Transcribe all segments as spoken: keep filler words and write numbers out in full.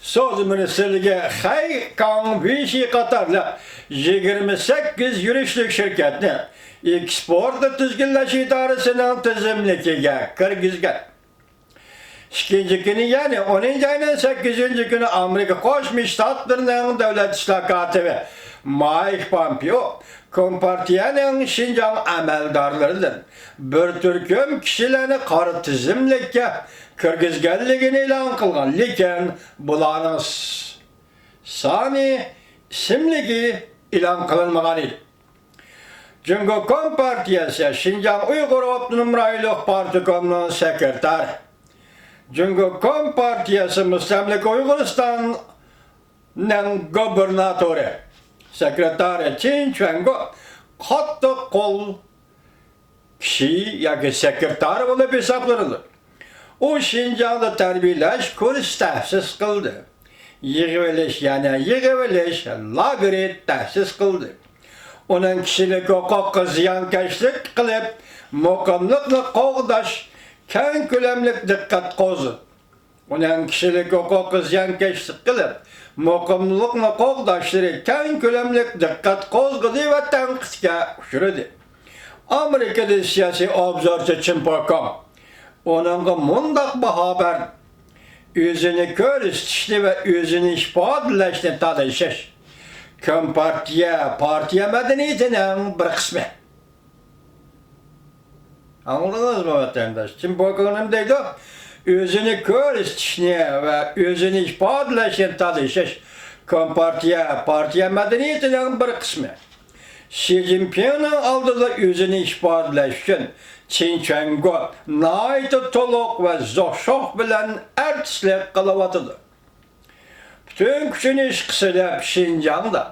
سودا مىنىستىرلىكى خەي كاڭ ۋېيشى قاتارلىق يىگىرمە سەككىز يۈرۈشلۈك شىركەتنى ئېكسپورتنى تىزگىنلەش ئىدارىسىنىڭ تىزىملىكىگە كىرگۈزگەن. ئىككىنچى كۈنى، يەنى ئونىنچى ئاينىڭ سەككىزىنچى كۈنى ئامېرىكا قوشما شتاتلىرىنىڭ دۆلەت ئىشلار كاتىپى مايك پومپېئو كومپارتىيەنىڭ شىنجاڭ ئەمەلدارلىرىدىن بىر تۈركۈم كىشىلەرنى قارا تىزىملىككە كىرگۈزگەنلىكىنى ئېلان قىلغان، لېكىن بۇلارنىڭ س-، سانى، ئىسىملىكى ئېلان قىلىنمىغان ئىدى. جۇڭگو كومپارتىيەسى شىنجاڭ ئۇيغۇر ئاپتونوم رايونلۇق پارتكومنىڭ سېكرېتارى، جۇڭگو كومپارتىيەسى مۇستەملىكە ئۇيغۇرىستاننىڭ گۇبېرناتورى، سېكرېتارى چېن چۈەنگو قاتتىق قول كىشى ياكى سېكرېتار بولۇپ ھېسابلىنىدۇ. ئۇ شىنجاڭدا تەربىيەلەش كۇرسى تەسىس قىلدى. يىغىۋېلىش، يەنى يىغىۋېلىش لاگېرى تەسىس قىلدى. ئۇنىڭ كىشىلىك ھوقۇققا زىيانكەشلىك قىلىپ، مۇقىملىقنى قوغداش كەڭ كۆلەملىك دىققەت قوزغىدى. ئۇنىڭ كىشىلىك ھوقۇققا زىيانكەشلىك قىلىپ، مۇقىملىقنى قوغداشلىرى كەڭ كۆلەملىك دىققەت قوزغىدى ۋە تەنقىدكە ئۇچرىدى. ئامېرىكىدا سىياسىي ئوبزورچى چىن پوكوڭ ئۇنىڭغا مۇنداق باھا بەردى: ئۆزىنى كۆرسىتىشنى ۋە ئۆزىنى ئىپادىلەشنى تالىشىش كومپارتىيە پارتىيە مەدەنىيىتىنىڭ بىر قىسمى. ئاڭلىدىڭىزمۇ، ۋەتەنداش؟ چىن پوكوڭ نېمە دەيدۇ؟ ئۆزىنى كۆرسىتىشنى ۋە ئۆزىنى ئىپادىلەشنى تالىشىش كومپارتىيە پارتىيە مەدەنىيىتىنىڭ بىر قىسمى. شى جىنپىڭنىڭ ئالدىدا ئۆزىنى ئىپادىلەش ئۈچۈن چېن چۈەنگو ناھايىتى تولۇق ۋە زوشۇق بىلەن ئارتىسلىق قىلىۋاتىدۇ. پۈتۈن كۈچىنى ئىشقا سېلىپ، شىنجاڭدا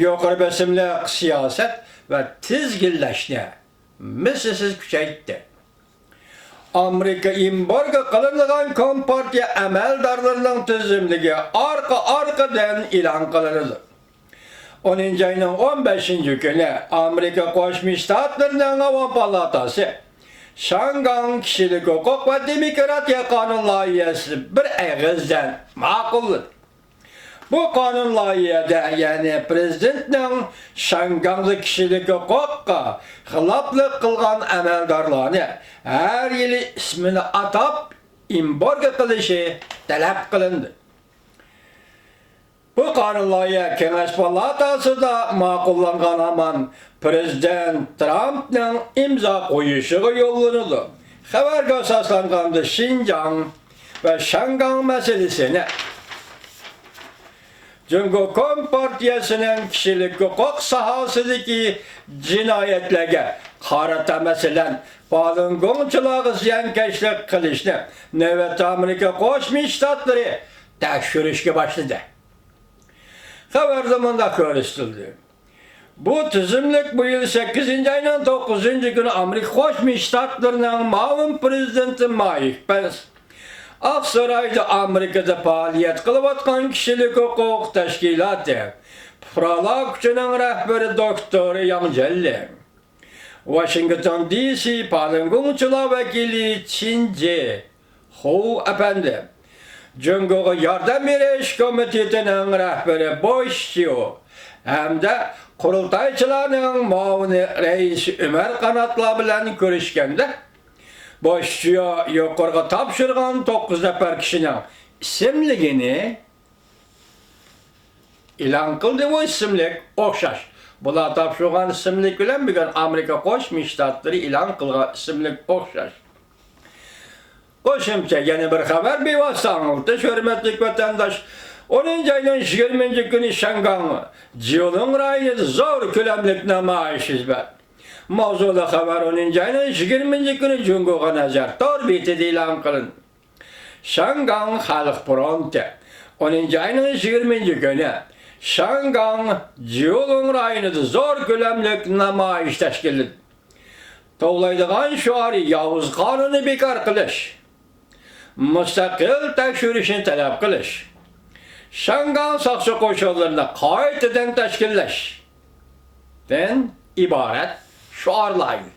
يۇقىرى بېسىملىق سىياسەت ۋە تىزگىنلەشنى مىسلىسىز كۈچەيتتى. ئامېرىكا ئېمبارگو قىلىنغان كومپارتىيە ئەمەلدارلىرىنىڭ تىزىملىكى ئارقا-ئارقىدىن ئېلان قىلىنىدۇ. ئونىنچى ئاينىڭ ئون بەشىنچى كۈنى ئامېرىكا قوشما شتاتلىرىنىڭ ئاۋام پالاتاسى شاڭگاڭ كىشىلىك ھوقۇق ۋە دېموكراتىيە قانۇن لايىھەسىنى بىر ئېغىزدىن ماقۇللىدى. بۇ قانۇن لايىھەدە، يەنى پىرېزىدېنتنىڭ شاڭگاڭدا كىشىلىك ھوقۇققا خىلاپلىق قىلغان ئەمەلدارلارنى ھەر يىلى ئىسمىنى ئاتاپ ئېمبارگو قىلىشى تەلەپ قىلىندى. بۇ قانۇن لايىھە كېڭەش پالاتاسىدا ماقۇللانغان ھامان پىرېزىدېنت ترامپنىڭ ئىمزا قويۇشىغا يوللىنىدۇ. خەۋەرگە ئاساسلانغاندا، شىنجاڭ ۋە شاڭگاڭ مەسىلىسىنى جۇڭگو كومپارتىيەسىنىڭ كىشىلىك ھوقۇق ساھەسىدىكى جىنايەتلەرگە قارىتا، مەسىلەن، پالۇنگوڭچىلارغا زىيانكەشلىك قىلىشنى نۆۋەتتە ئامېرىكا قوشما شتاتلىرى تەكشۈرۈشكە باشلىدى. خەۋەردە مۇنداق كۆرسىتىلدى: بۇ تىزىملىك بۇ يىل سەككىزىنچى ئاينىڭ توققۇزىنچى كۈنى ئامېرىكا قوشما شتاتلىرىنىڭ مۇئاۋىن پىرېزىدېنتى مايك پېنس ئاقسارايدا ئامېرىكىدا پائالىيەت قىلىۋاتقان كىشىلىك ھوقۇق تەشكىلاتى پۇقرالار كۈچىنىڭ رەھبىرى دوكتور ياڭ جيەنلىڭ، ۋاشىنگتون دى سى پالۇنگوڭچىلار ۋەكىلى چىن جې خۇ ئەپەندى، جۇڭگوغا ياردەم بېرىش كومىتېتىنىڭ رەھبىرى بوش چيۇ ھەمدە قۇرۇلتايچىلارنىڭ مۇئاۋىنى رەئىسى ئۆمەر قاناتلار بىلەن كۆرۈشكەندە، بوش چيۇ يۇقىرىغا تاپشۇرغان توققۇز نەپەر كىشىنىڭ ئىسىملىكىنى ئېلان قىلدى. بۇ ئىسىملىك ئوخشاش. بۇلار تاپشۇرغان ئىسىملىك بىلەن بۈگۈن ئامېرىكا قوشما شتاتلىرى ئېلان قىلغان ئىسىملىك ئوخشاش. قوشۇمچە يەنە بىر خەۋەر بىۋاسىتە ئاڭلىتىش، ھۆرمەتلىك ۋەتەنداش. ئونىنچى ئاينىڭ يىگىرمىنچى كۈنى شياڭگاڭ جيۇلۇڭ رايونىدا زور كۆلەملىك نامايىش يۈز بەردى. ماۋزۇلۇق خەۋەر ئونىنچى ئاينىڭ يىگىرمىنچى كۈنى جۇڭگوغا نەزەر تور بېتىدە ئېلان قىلىندى. شياڭگاڭ خەلق فرونتى ئونىنچى ئاينىڭ يىگىرمىنچى كۈنى شياڭگاڭ جيۇلۇڭ رايونىدا زور كۆلەملىك نامايىش تەشكىللىدى. توۋلايدىغان شوئارى ياۋۇز قانۇننى بىكار قىلىش، مۇستەقىل تەكشۈرۈشنى تەلەپ قىلىش، شياڭگاڭ ساقچى قوشۇنلىرىنى قايتىدىن تەشكىللەشتىن ئىبارەت شوئارلار ئىدى.